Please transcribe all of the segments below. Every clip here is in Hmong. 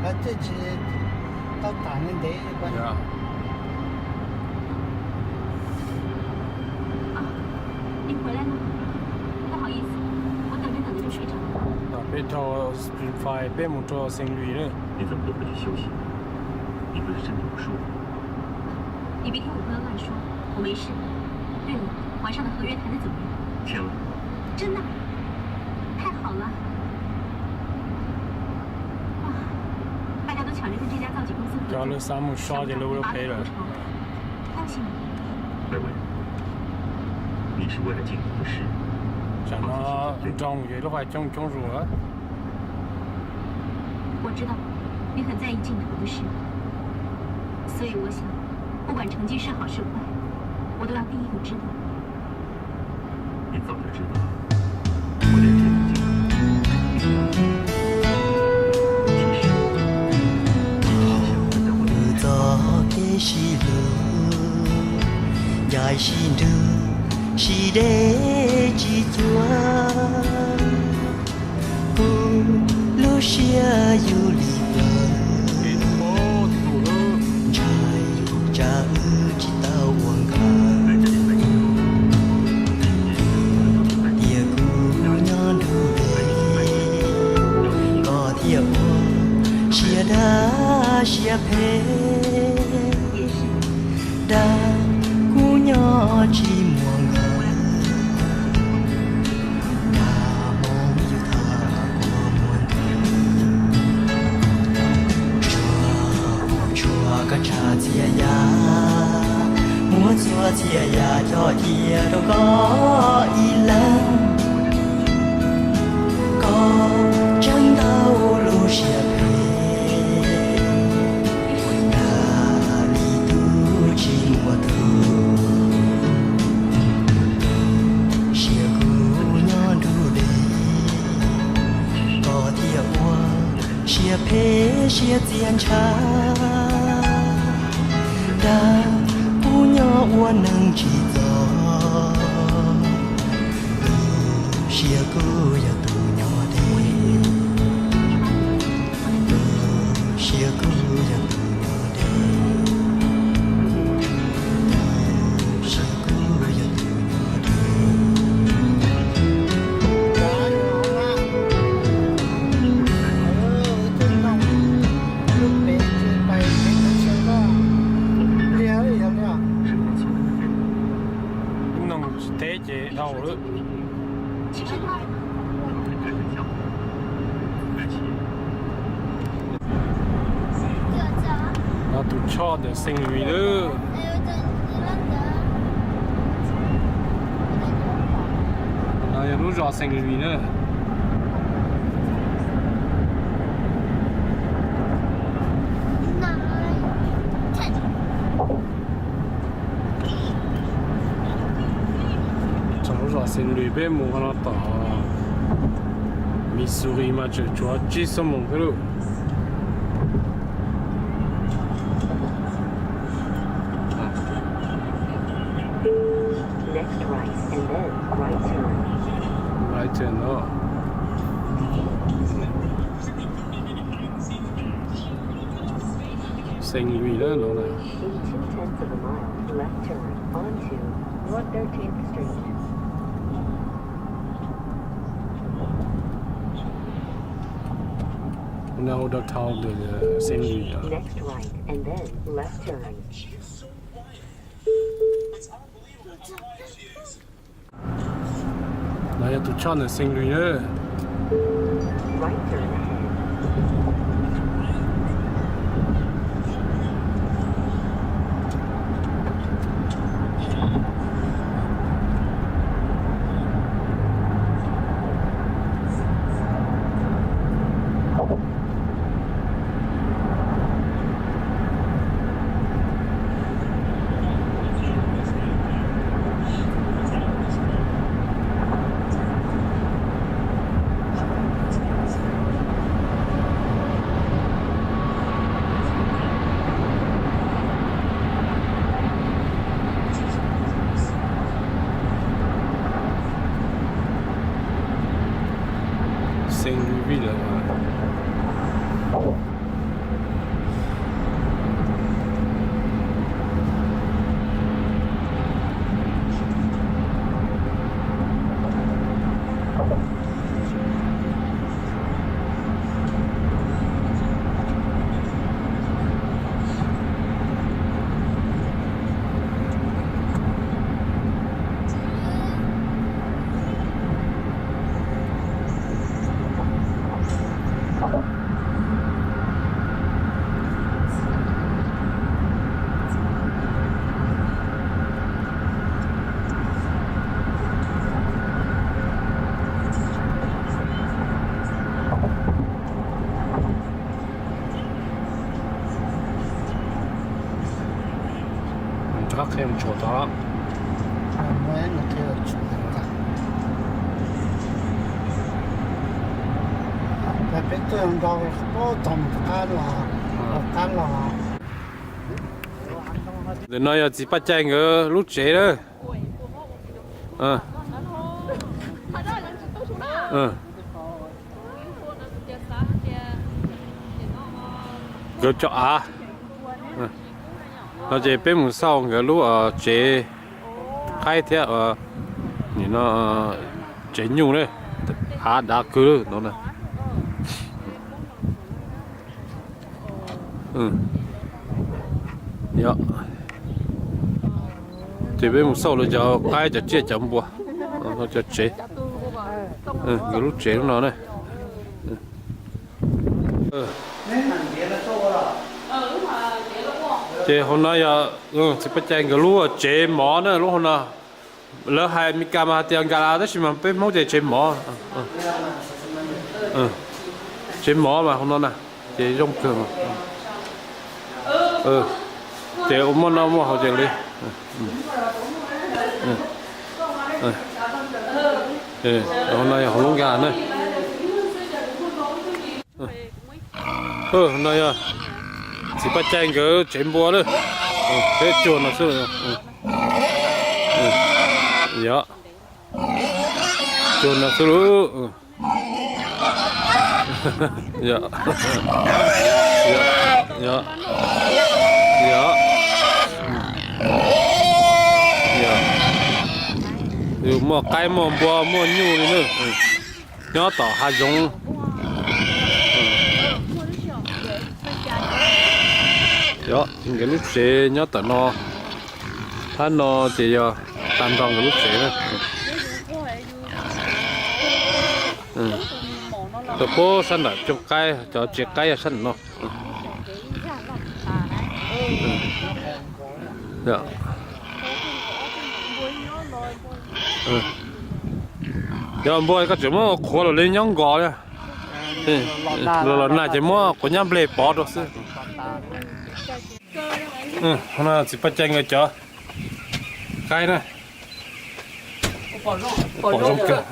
Tej tsis tau tham ntev ntev li. 啊，你回来了，不好意思，我等着等着就睡着了。 Peb dhau Spring Fire peb mus rau Saint Louis lawm. 你怎么都不去休息？你不是身体不舒服吗？你别听我胡乱乱说，我没事。对了，晚上的合约谈得怎么样？签了。真的？太好了。哇，大家都抢着跟这家造纸公司合作， Cov lawv xav mus so ces lawv ua pem lawm. 恭喜你。 Tsam no nroo ces lub hais coob coob zus. 我知道你很在意镜头的事，所以我想，不管成绩是好是坏，我都要第一个知道。你早就知道了，我连这个镜头都没有。其实，你只是想要在我面前 Txoj kev sib hlub, ncaim sib nrug, sib deb tsis cuag. Kuv lub siab yug li plaws, ntshai tsam wb tsis tau ua nkawm. Tias kuv nyob nrug deb, koj thiaj ua siab dab siab phem. Dag kuv nyob tsis muaj nkawm, dag hmoov yus tham kua muag ntws. Tsuag tsuag koj tsa txias yam, muab txhua txias yam coj cia rau koj ib leeg. Koj tseem ntau lub siab phem, dag li tub tsis muaj tug. Siab kuv nyob nrug deb, koj thiaj ua siab phem siab txias ntshav. Dag kuv nyob ua neeg tsis txog, tus siab kuv yog tus nyob deb. Tus siab kuv yog tus nyob deb. Tus siab kuv yog tus nyob deb. Lub noog tsis teb ces dhau lawm. No tus choj ntawm Saint Louis lawm. No yog lub zos Saint Louis na. Txog lub zos Saint Louis peb mus qhov no tom Missouri mas tseem tshuav tsib xuab moos xwb lauj. Next right and then right turn. Right turn no. Saint Louis na no na. In two tenths of a mile, left turn onto one thirteenth Street. Hnub no hu downtown ntawm Saint Louis. Next right and then left turn. No yog tus choj ntawm Saint Louis na. Right turn ahead. Qhia mus tsuas tod. Peb tuaj nrau qab los, qab los. Ntawm no yog txiv Paj Cai nkawd lub tsev na. Nkawd cov av. No ces peb mus xauj nkawd lub tsev qaib thiab nim no tsev nyuj na, av dav kawg no na. Ces peb mus xauj lawv cov qaib cov tsiaj cov npua, cov tsev, nkawd lub tsev lub no na. Ces hauv no yog txiv Paj Cai nkawd lub tsev mov na, lub hauv no. Lawv hais Meskas mas hais tias nkas las tab sis mas peb Hmoob ces tsev mov. Tsev mov mas hauv no na, ces zoo kawg. Ces ua muaj noj muaj haus ces li. Hauv no yog hauv lub nkas na. No yog txiv Paj Cai nkawd tsev npua na. Peb cuag no xwb. Yog, cuag no xwb lauj. Yog, yog, yog, yog, yus muaj qaib muaj npua muaj nyuj li na. Nyob tom hav zoov. Yog nkawd lub tsev nyob tom no. Thab no ces yog tag nrho nkawd lub tsev na. Rau puag sab nram cooj qaib, cov tsev qaib yog sab nram no. Yog npua koj tseem muab qhuav los li nyob nkaus li. Los los nag ces muab quav nyab nplej pov rau xwb. Txiv Paj Cai nkawd cov qaib na. Pom zoo kawg.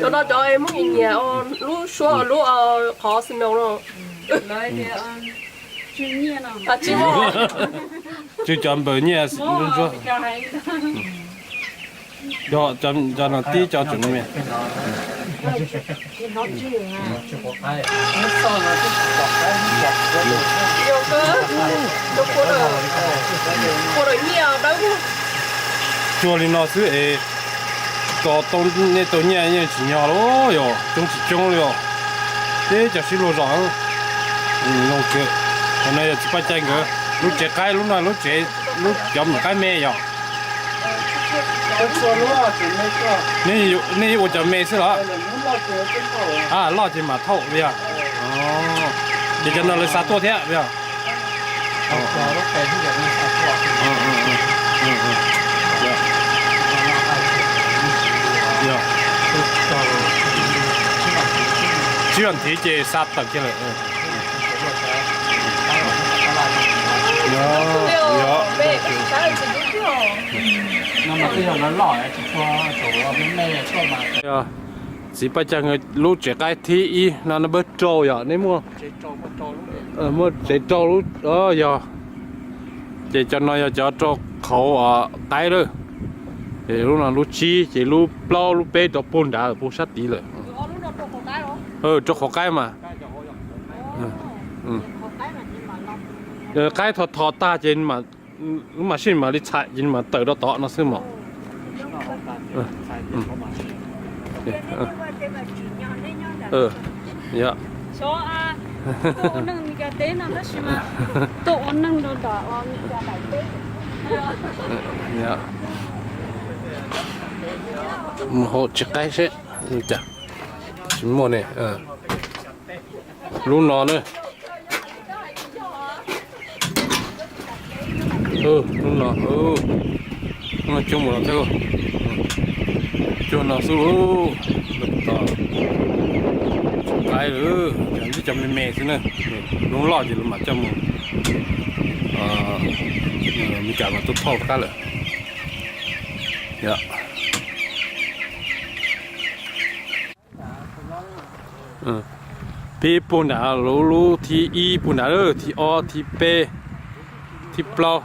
Cov no cov es muab nyiam nyiam lub suab lub qhov xi mees no. Tsis muaj. Tsw cov npawg nyiaj ntsuab. Cov no tib cov tseem me. Cuag li no xwb es tso tau nej tau nyiaj yeej tsis nyog lauj, yog coob tsis coob li os. Teb cov sib luag zos. Zoo kawg. Qhov no yog txiv Paj Cai nkawd lub tsev qaib, lub no lub tsev, lub cov me qaib me yog. Nej yuav ua cov me xwb los? A, loj ces mam thauj yog. Ces cov no lawv xa tuaj thiab yog. Tsib vas thiv ces xa tawm kiag lawm. Txiv Paj Cai lub tsev qaib thib ib no npawb rau yog nej muaj, muaj tsev rau lub, yog. Ces cov no yog cov rau qhauv qaib lawm. Ces lub no lub tsib, ces lub plaub lub peb rau puag nrad puag sab tid lawm. Rau qhauv qaib mas. Qaib tho tho tag ces lub mas sij mam li txhais ces mam tawm rau tod no xwb mog. Yog. Mus hauv tsev qaib seb li cas. Tsis muaj ne. Lub no na. Lub no, coob mus no thiab. Cuag no xwb lauj. Tsev qaib lawm, cov me me xwb na. Lub loj ces lawv mam coj mus Meskas mas tuaj thauj rov qab lawm. Yog. Pib puag nram lub, lub thib ib puag nram, thib ob, thib peb, thib plaub,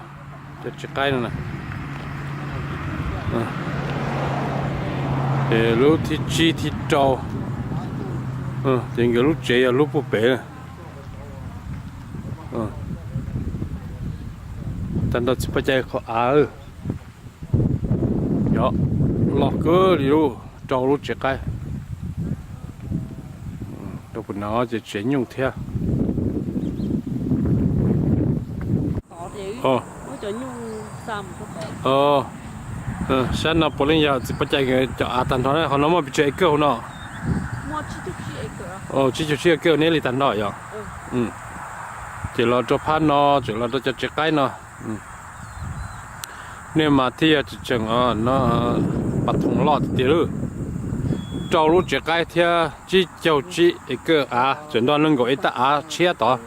cov tsev qaib no na. Ces lub thib tsib thib rau, ces nkawd lub tsev yog lub puag pem. Tag nrho txiv paj cai qhov av. Yog, loj kawg li lub, rau lub tsev qaib. Rau puag no ces tsev nyuj thiab. Sab no puav leej yog txiv paj cai cov av tag nrho na. Qhov no muaj pes tsawg acre hauv no? Tsib caug tsib acre neb li tag nrho yog. Ces los rau phab no, tseem los rau cov tsev qaib no. Nej mas thiaj yog tseem tseem no, pas thoom loj tiag tiag lawm. Rau lub tsev qaib thiab tsib caug tsib acre av, tseem nrog nees nkaum hectare av tshiab tod.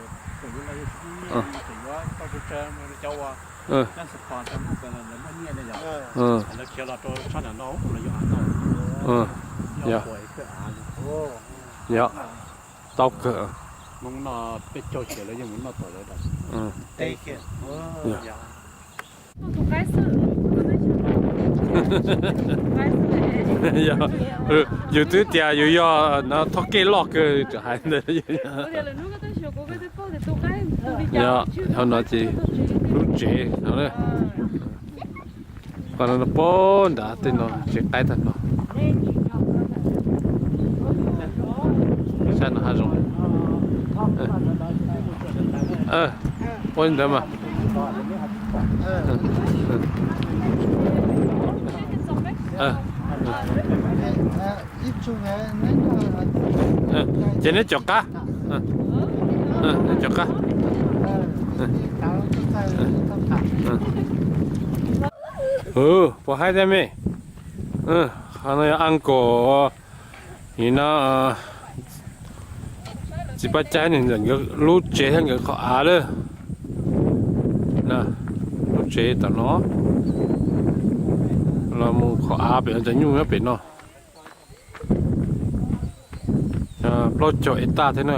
Yog, tau kawg. Yog, yus twb tias yus yog no thov kej loj kawg tseem hais ntawd. Yog, hauv no ces lub tsev no. Qhov no puag nrad tej no tsev qaib tag no. Sab no hav zoov. Ua li ntawd mas. Ces neb caum qab. Neb caum qab. Puas haib thiab me? Qhov no yog uncle, nim no txiv paj cai ntawm nkawd lub tsev thiab nkawd qhov av lawm. Lub tsev tom no los mus qhov av pem no, cov nyuj nyob pem no. Plaub caug hectare thiab na.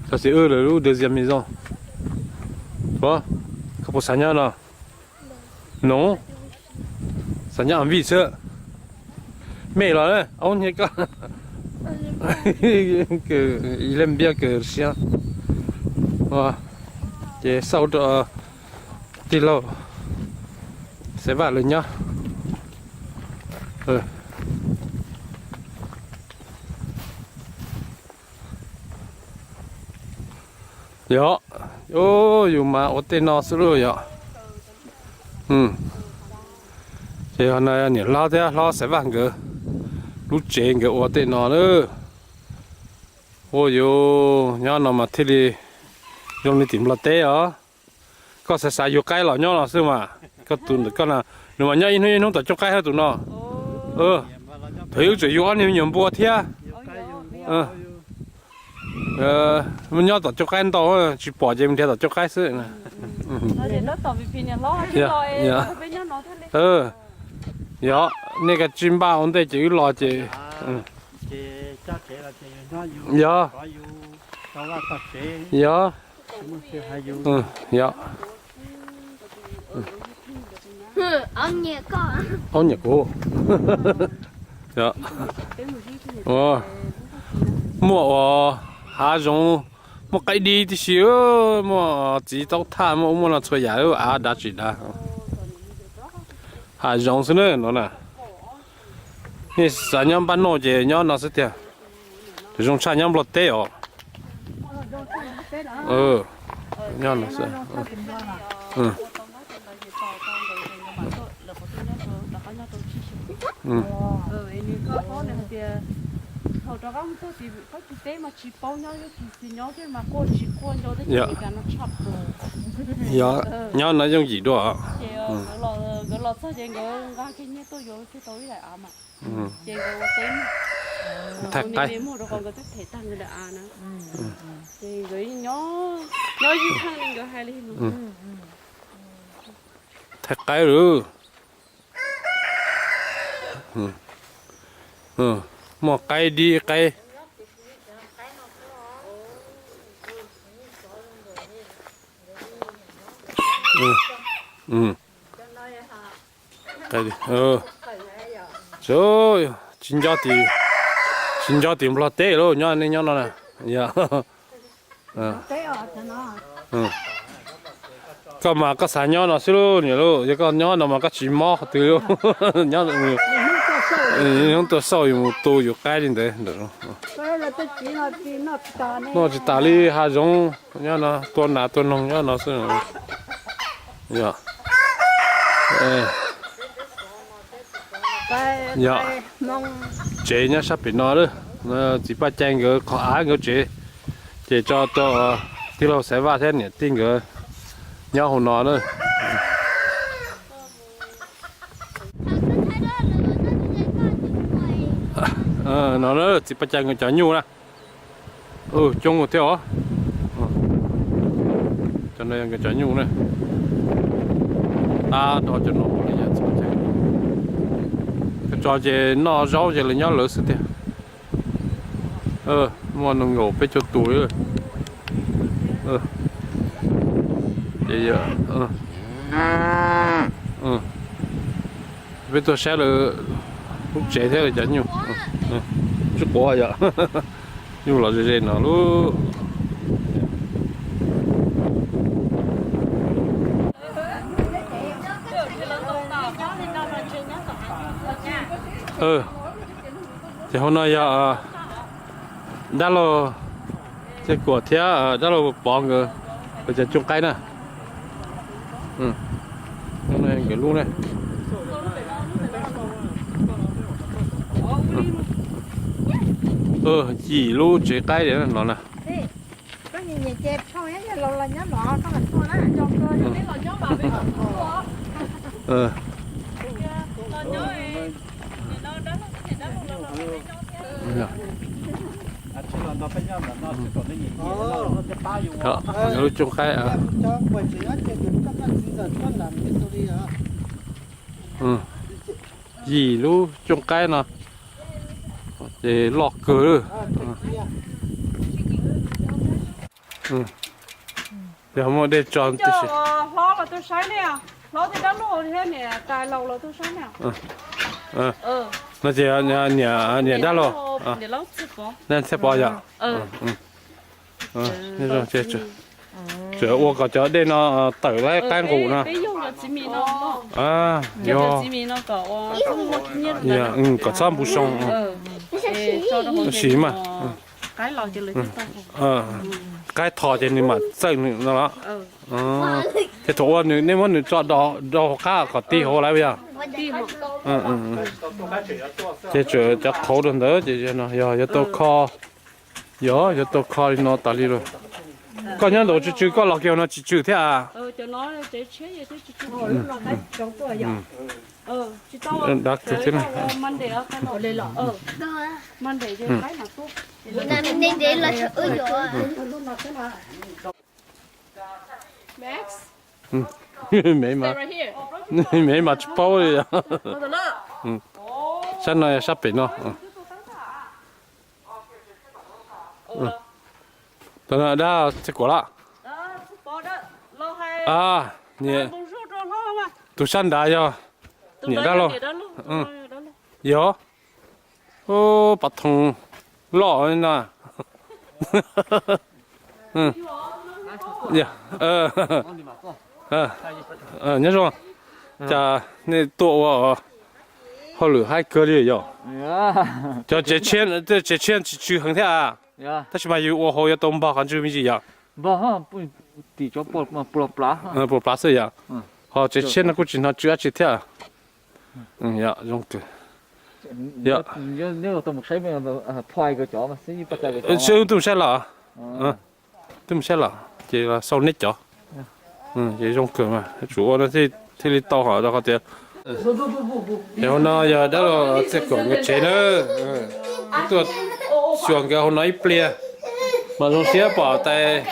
Cov xim wb lawv lub deuxième maison. Puas, koj puas xav nyob no? No, xav nyob en ville xwb. Mej los, aub nyiaj koj. Ib leeg npiab kawg siab. Ces xauj rau tij laug Xaiv Vaj lawv nyob. Yog, yus mas ua tej no xwb lauj yom. Ces yog no niam hlob thiab hlob Xaiv Vaj nkawd lub tsev nkawd ua tej no lawm. Ua yus nyob no mas thiaj li zoo li tim Nplog teb os. Koj xav xav yug qaib los nyob no xwb mas. Koj tus ntawm koj na, nws mas nyob ib hnub ib hnub tom cooj qaib thiab tus no. Thaum ub tseem yug ob niag me nyuam npua thiab. Nyob tom cooj qaib ntau, tsis pom ces mus nrhiav tom cooj qaib xwb. Yog, nej kav tsij npaj ua ntej ces wb los ces. Yog, yog, yog. Aub nyiam kuv. Muaj ua hav zoov, muaj qaib dib tib si, muaj txiv taub thaj, muaj ub muaj no txhua yam, av dav tsis dav. Hav zoov xwb na no na. Nej xav nyob npaj noj ces nyob no xwb tiag. Zoo tshaj nyob Nplog teb os. Nyob no xwb. Yog, nyob no yooj yim dua. Nkawd los txog ces nkawd nqa kiag nyiaj tuaj yuav thiaj tau ib daim av mas. Ces nkawd ua teb, thaij qaib, me muag rau qhov nkawd twb them tag nkawd daim av na. Ces nkawd nyob, nyob ib thaj li nkawd hais li no. Thaij qaib lawm. Muaj qaib dib qaib. Tsis nco tim, tsis nco tim Nplog teb lauj, nyob nej nyob no na. Koj mas koj xav nyob no xwb lauj niam lauj, yog koj nyob no mas koj tsis mob qhov twg lauj. Nyob hnub tuaj xauj yus mus tu yus qaib li ntawd. Noj tsis tas li hav zoov nyob no, tua nas tua noog nyob no xwb. Yog tsev nyob sab pem no lawm, txiv Paj Cai nkawd qhov av nkawd tsev, ces tso rau tij laug Xaiv Vaj thiab niam tij nkawd nyob hauv no na. No na txiv Paj Cai nkawd cov nyuj na. Coob thiab os. Cov no yog nkawd cov nyuj na. Tab tom cov no, tso ces noj zaub ces lawv nyob lawv xwb tiag. Muaj nees nkaum peb caug tus. Ces peb tuaj saib lawv lub tsev thiab lawv cov nyuj. Tsis quav yom. Nyuj los ze ze no lub. Ces hauv no yog dab laug Txhiaj Kuam thiab dab laug Pov nkawd, nkawd cov cooj qaib na. Nkawd lub ne, yim lub tsev qaib no na. Lub cooj qaib, yim lub cooj qaib no ces loj kawg. Yog muaj dej tso tib si. Hlob los tuaj saib ne, hlob thiab dab laug thiab niam tais laus los tuaj saib ne. No ces niam dab laug, Txhiaj Pov yom. Tseem ua kom cov dej no tawm lawm qaib nqus no. Kom txhob npu soo. Tab sis mas qaib tho ces nws mam txawj nws no los. Ces thaum ua nws nej muab nws tso rau hauv qab kom ti hauv lawm yog. Ces tseem cov qhauv rau ntawd ces yog yuav tau kho, yog yuav tau kho li no tas li lawm. Koj nyob ntawm tsw tsw koj los kiag no tsw tsw thiab. Dav kawg thiab. Mev mas, mev mas tsis paub li. Sab no yog sab pem no. Dab Txhiaj Kuam lawm. Tus sab nrad yog niam dab laug. Yog, pov thooj loj na. Nyob zoo, cas nej tuaj ua hauj lwm haib kawg li yom? Cov tsev tshiab tsis tsw heev thiab, tab sis mas yus ua hauv yuav tau npog qhov ntswg me ntsis yom? Puas plav xwb yom? Ho tsev tshiab no kuj tsis hnov tsw dab tsi thiab. Zoo kawg. Twb mus saib los, twb mus saib los ces los xauj neb cov. Ces zoo kawg mas, tsum ua no thiaj thiaj li tau hom rau qhov tias. Es hauv no yog dab laug Txiaj Kuam nkawd tsev na. Tuaj xyuas nkawd hauv no ib pliag, mas zoo siab pom tais,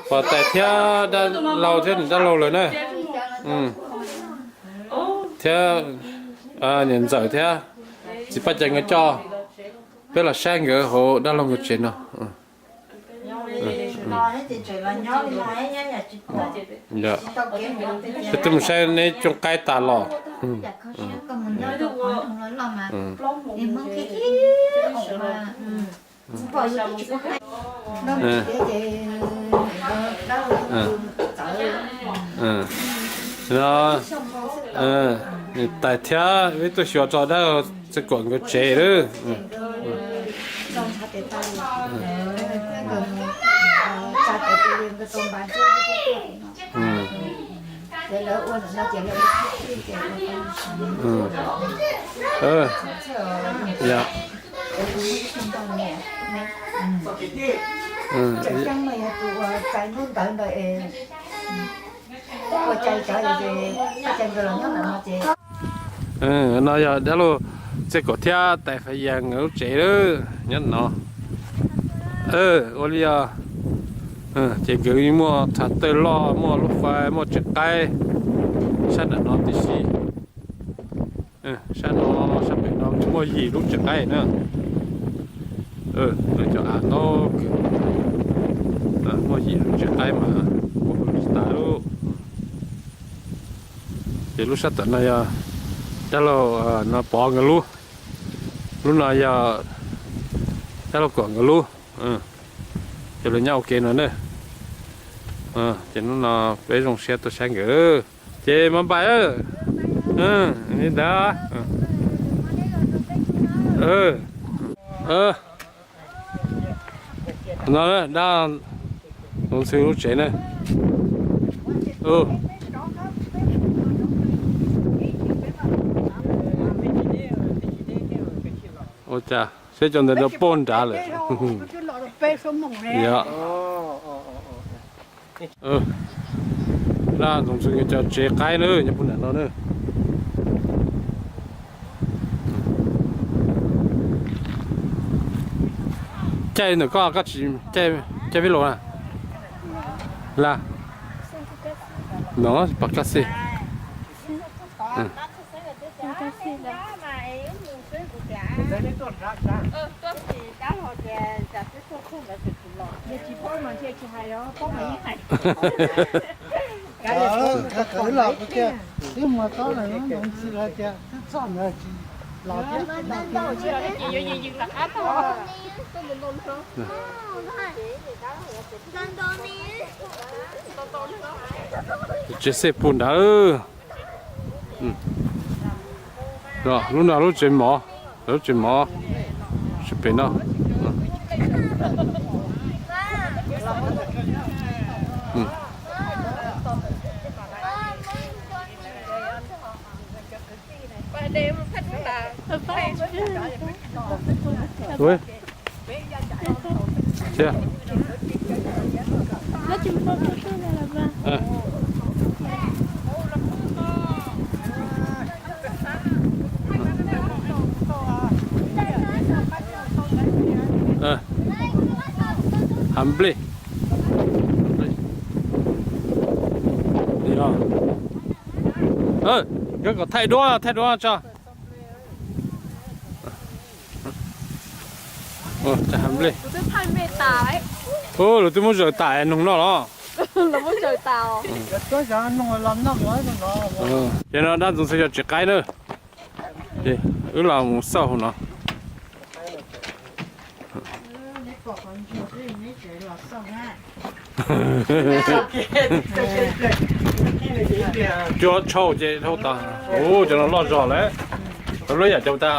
pom tais thiab dab laug thiab niam dab laug lawm na. Thiab niam ntxawm thiab txiv Paj Cai nkawd coj peb los saib nkawd hauv dab laug nkawd tsev no. Peb twb mus saib neb cooj qaib tas los. Tais thiab peb tuaj xyuas rau dab laug Txiaj Kuam nkawd tsev lawm. No yog dab laug Txiaj Kuam thiab tais Faiv Yas nkawd lub tsev lawm nyob no. Ua li os, ces nkawd muaj thav tawj loj, muaj lub fais, muaj tsev qaib sab nram no tib si. Sab no, sab pem no muaj yim lub tsev qaib na. Lawv cov av ntau kawg, muaj yim lub tsev qaib mas kuj hauv tsis tas lub. Ces lub sab tom no yog dab laug no Pov nkawd lub, lub no yog dab laug Kuam nkawd lub. Ces lawv nyob ua ke no na. Ces hnub no peb zoo siab tuaj saib nkawd. Ces mas npais li ntawd. No dab Ntxoov Ntxwg lub tsev na. Ua cas seb cov ntawd rau pog nrad lawm. Dab Ntxoov Ntxwg cov tsev qaib na nyob puag nram no na. Caij ntawm koj, koj tsis caij vij los na? Las, no pas kaj xij. Twb mus tod lawm, ntxhi lawv tias twb txog ntawd tsis los thiab. Tsev xej puag nrad. Lub no lub tsev mov, lub tsev mov sab pem no. Hav nplej. Nkawd kom thaij duab, thaij duab tso. Hav nplej. Lawv twb muab zaws tas noog noj los. Ces no dab Ntxoov Ntxwg yog tsev qaib na. Ces wb los mus xauj hauv no. Cua tshau ces dhau tas. Ua cov no loj zog lawm. Lub yam cov tas.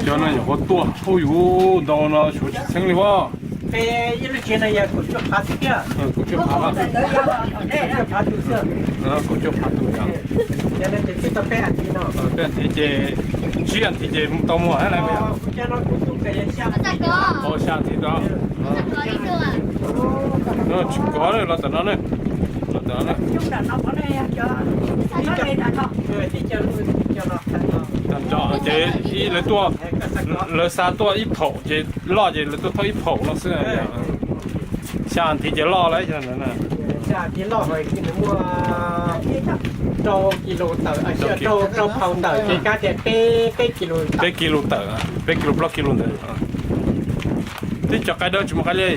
Cov no nyuam qhuav tuaj, hu yus ntau no suav tsis txheeb li as. Kaum cuaj phav, kaum cuaj phav tus yog. Peb ntxiv ces Tsib as thiv ces tau muag lawm. Xya as thiv tau. Tsis kov los tom no ne, los tom no ne. Tag nrho ces lawv tuaj, lawv xa tuaj ib phaum ces loj ces lawv tuaj thauj ib phaum no xwb. Xya as thiv ces loj lawm. Rau kis lus tawm, rau phau tawm ces kav tias peb, peb kis lus tawm, peb kis lus plaub kis lus ntawd. Twb cov qaib dawb tsis muaj qaib liab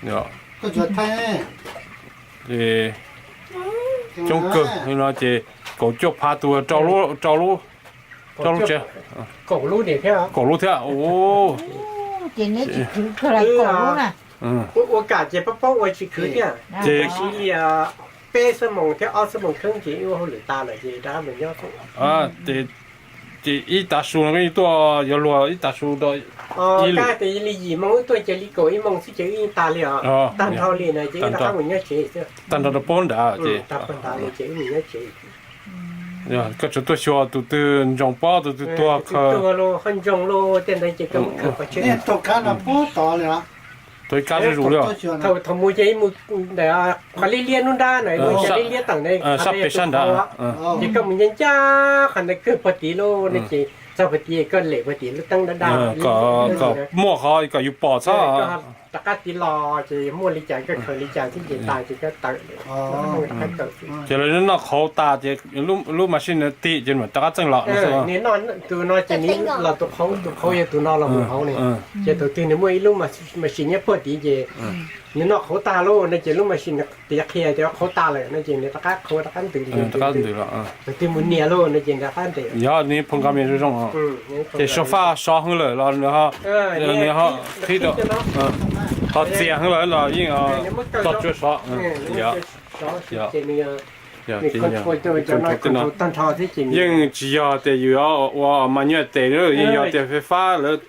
yom. Coob kawg no ces kaum cuaj phav tus rau lub, rau lub tsev. Kaum lub thiab. Ua kam ces pab paub ua tsis khwv thiab. Ces peb xuab moos thiab ob xuab moos kheeb ces wb ua hauj lwm tas lawm ces rov qab mus nyob. Ces ib tav su no wb tuaj yuav luag ib tav su rau ib lwm. Li yim moos wb tuaj ces li kaum ib moos xwb ces wb yeej tas li os. Tag nrho li no ces wb rov qab mus nyob tsev xwb. Tag nrho rau pab nrad ces, tag nrho li ces wb mus nyob tsev. Koj tsuas tuaj xyuas tus twg ntsoog pob tus twg tuag khaws. Tuag los ho ntsoog los tej ntawd ces koj mus khaws pov tseg. Tuag ib kab zuj zus li os. Thaum mus ces mus ntawm qhov liab liab nruab nrab na, mus ces liab liab tawm na, sab pem sab nrad. Ces koj mus ncaj ncaj qhov ntawd kawg puag tid lawm no ces txog puag tid koj lem puag tid lub teeb dab dab. Kom muaj qhov kom yus pom txhob. Rov qab tiv los ces muaj li cas koj khaws li cas xwb ces tas ces koj tawm. Ces lawv noj qhauv tas ces lub machine tim ces mam rov qab txeej los. Nws noj tus no ces nws los tus qhauv, tus qhauv yog tus no los mus hauv ne. Ces tus twg nws muaj ib lub machine nyob puag tid ces nws noj qhauv tag lawm no ces lub machine tias qhia tias qhauv tas lawm no ces nws rov qab qhauv rov qab ntws li. Tus twg mus nias lawm no ces rov qab ntws. Yog nws phoo ka me zoo zoo. Ces sov faj sov heev lawm los nws ho qhib rau, ho txias heev lawm los yeej txog tsua sov. Yeej tsis yog tias yus ua mas nyuaj tes, yeej yog tias fais fab lawv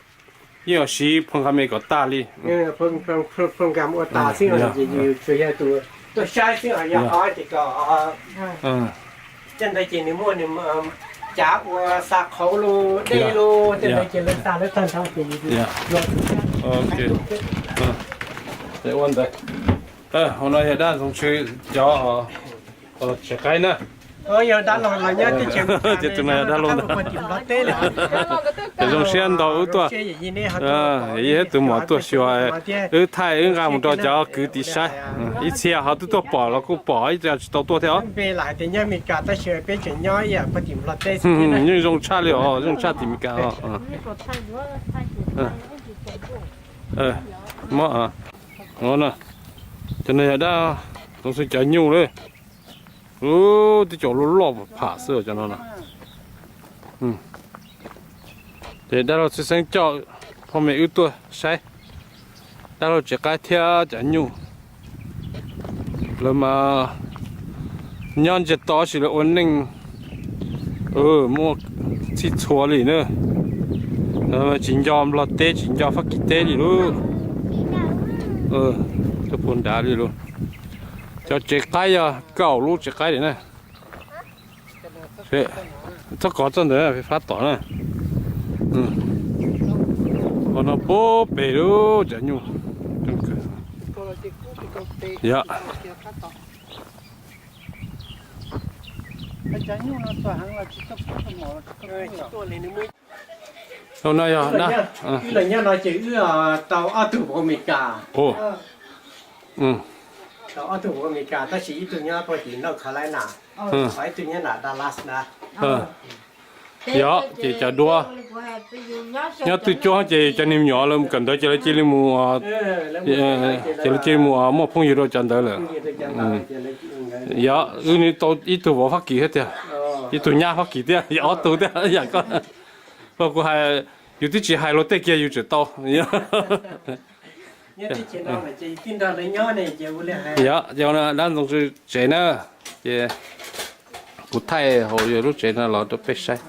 yeej yuav siv phoo ka me kom tag li. Ua tas xwb, tuaj saib xwb, yog ho ces kom tej ntawd ces nws muaj nws cav ua xa qhauv los dej los tej ntawd ces lawv xa lawv tag nrho ces. Ua ntawd, hauv no yog dab ntxoov tswv cov tsev qaib na. Yog dab laug los nyob teb chaws, ces tus no yog dab laug ntag. Zoo siab ntau wb tuaj, yog ib tus muam tuaj xyuas, wb thaij wb nqa mus rau cov kwv tij saib. Ib txhia ho twb tuaj pom los kuj pom, ib txhia tsis tau tuaj thiab os. Yeej zoo tshaj li os, zoo tshaj tim Meskas os. Cov no yog dab ntxoov tswv cov nyuj lawm. Ub, twb cov loj loj pham xwb cov no na. Ces dab laug tshwj xeeb coj phooj ywg wb tuaj saib dab laug tsev qaib thiab cov nyuj. Lawv mas nyob ntsia tau tab sis lawv ua neej muaj txhij txhua li na. Tsis nco Nplog teb tsis nco Fab Kis teb li lauj. Tuaj puag nrad li lauj. Cov tsev qaib yog kaum lub tsev qaib li na. Txhob kov txoj ntawd fais fab tom na. Qhov no puag pem lub cov nyuj. Yog. Ub, no yog dab. Wb los nyob no ces wb tau ob tug vauv Amelikas. Tau ob tug vauv Amelikas tab sis ib tug nyob puag tim North Carolina, ho ib tug nyob nram Dallas na. Yog ces cov duab nyob twg cuab ces cov niag me nyuam lawv kawm ntawv ces lawv cia li mus, ces lawv cia li mus muaj phooj ywg rau cov ntawd lawm. Yog wb tau ib tug vauv Fab Kis thiab tiag, ib tug nyab Fab Kis thiab, yog ob tug thiab yam koj. Kuv hais, yus twb tsis hais luag tej kiag yus tseem tau. Yog ces dab ntxoov tsev na, ces kuv thaij hauv lub tsev no los rau peb saib.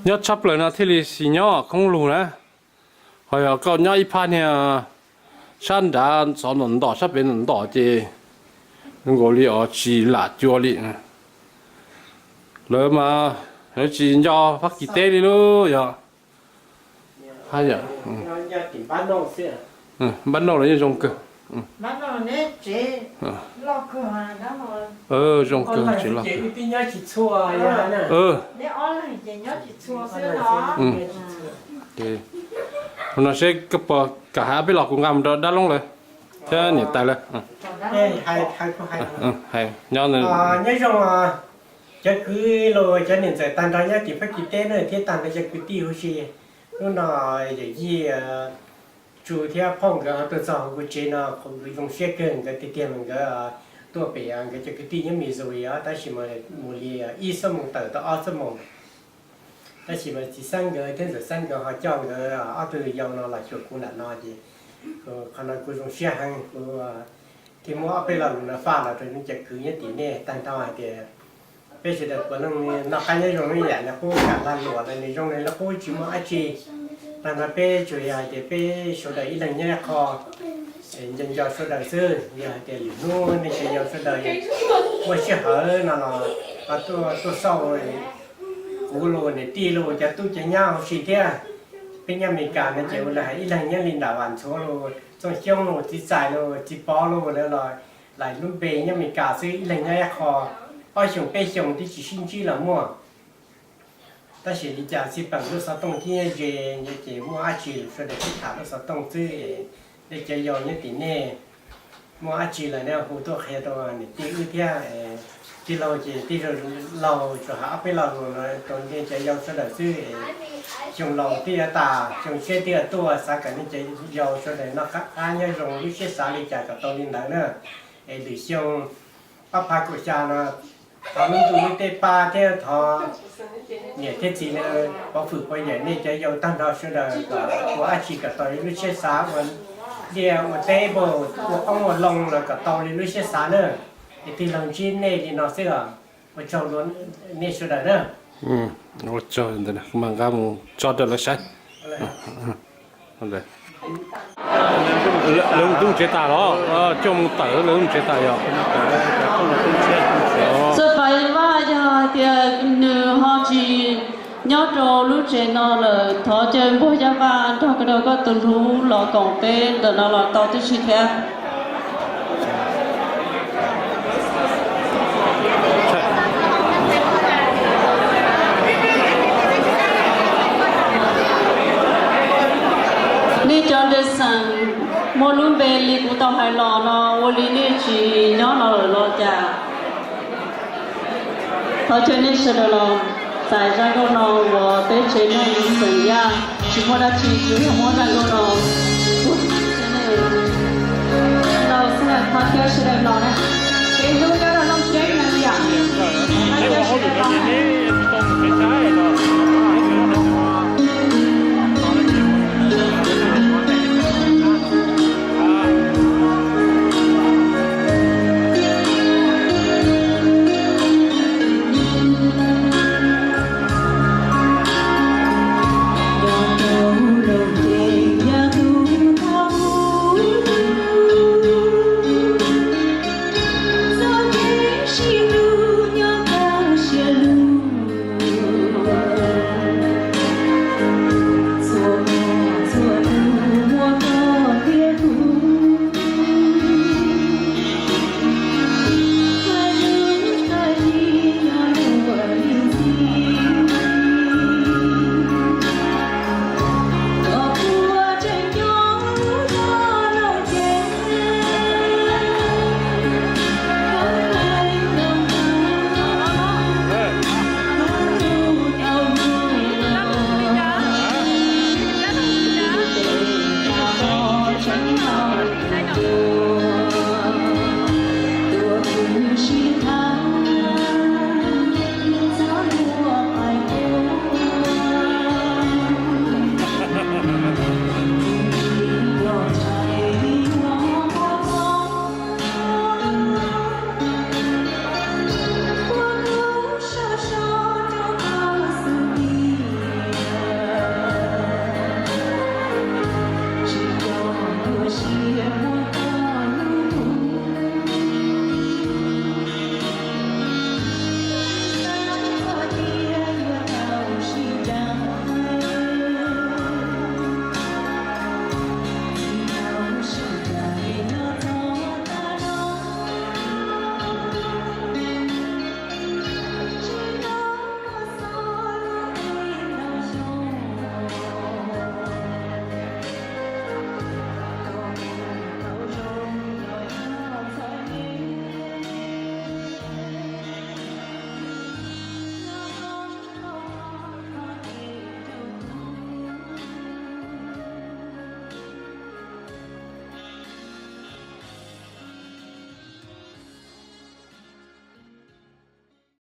Nyob tshaj plaws no thiaj li xis nyob khoob lug na. Ho yog koj nyob ib phab niag sab nrad xov ntom ntom sab pem ntom ntom ces Zoo nkaus li os tsis lam cuag li. Lawv mas lawv tsis nco Fab Kis teb li lauj yog. Haj yam. Npab noj los yeej zoo kawg. Zoo kawg tsev loj kawg. Hauv no seb koj puas kam hais ob peb los kuv nqa mus rau dab laub lawm thiab niam tais lawm. Nyob zoo cov kwv los cov niam ntxawm tag nrho nyob tim Fab Kis teb na thiab tag nrho cov kwv tij huv si. Hnub no yawm yij Tsu thiab phauj nkawd ho tuaj txog hauv kuv tsev no, kuv zoo siab kawg. Nkawd tiag tiag mas nkawd tuaj pem nkawd cov kwv tij nyob Missouri os, tab sis mas mus li ib xuab moos tawm tau ob xuab moos. Tab sis mas txiv Xeeb nkawd thiab ntxawm Xeeb nkawd ho coj nkawd ob tug yau no los xyuas kuv nram no ces qhov no kuv zoo siab heev. Kuv thiaj muab ob peb lo lus no faj los rau nej cov kwv nyob tim nej tag nrho hais tias peb sawv daws puav leej noj qab nyob zoo ib yam li qub, kam lag luam los nws zoo li qub tsis muaj dab tsi. Tag nrho peb tsuas yog hais tias peb sawv daws ib leeg nyob ib qho, nco nco sawv daws xwb. Yog hais tias lwm hnub nej cov yau sawv daws muaj sij hawm no los tuaj xauj kuv los niam tij los cov tub cov nyab huv si thiab. Peb nyob Amelikas no ces ua li hais ib leeg nyob li nram Vam Ntxhuav los Txooj Xyoob los Txiv Txais los Txiv Pov los lawv los lais lub npe nyob Amelikas xwb, ib leeg nyob ib qho, ob xyoos peb xyoos twb tsis sib ntsib los muaj. Tab sis li cas xij peem lub xov tooj thiab ze ces muaj dab tsi los sawv daws sib tham lub xov tooj xwb. Nej cov yau nyob tim nej muaj dab tsi los nej hu tuaj qhia rau niam tij wb thiab. Tij laug ces tij laug tsuas hais ob peb lo lus no rau nej cov yau sawv daws xwb. Xyoo laus twb yuav tas, xyoo tshiab twb yuav tuaj, xav kom nej cov yau sawv daws noj qab nyob zoo, lub siab xav li cas kom tau li ntawd na. Es lwm xyoo ob phav kaum xya no thov lub ntuj lub teb pab thiab thov niam thiab txiv lawv pov hwm pov yawm nej cov yau tag nrho sawv daws kom ua dab tsi kom tau li lub siab xav, ua liaj ua teb npaum, ua qoob ua loo los kom tau li lub siab xav na. Es tij laug ntsib nej li no xwb os. Ua tsaug nej sawv daws na. Ua tsaug ntawd, kuv mam nqa mus tso rau lawv saib. Lawv lub tsev tas los, coj mus tawm lawv lub tsev tas yog. Txawm Paj Vaj yog hais tias nws ho tsis nyob rau lub tsev no lawm, thov caw Npuag Yaj Vaj nrog koj, nrog koj tus hlub los koom peb ntawm no los tau tib si thiab. Nej cov nres xeem muaj lub npe li kuv tau hais los no, ua li nej tsis nyob no lawm los cas? Thov caw nej sawv daws los txais zaj nkauj no uas peb tsev neeg xeem Yaj tsis muaj dab tsi, tsuas yog muab zaj nkauj no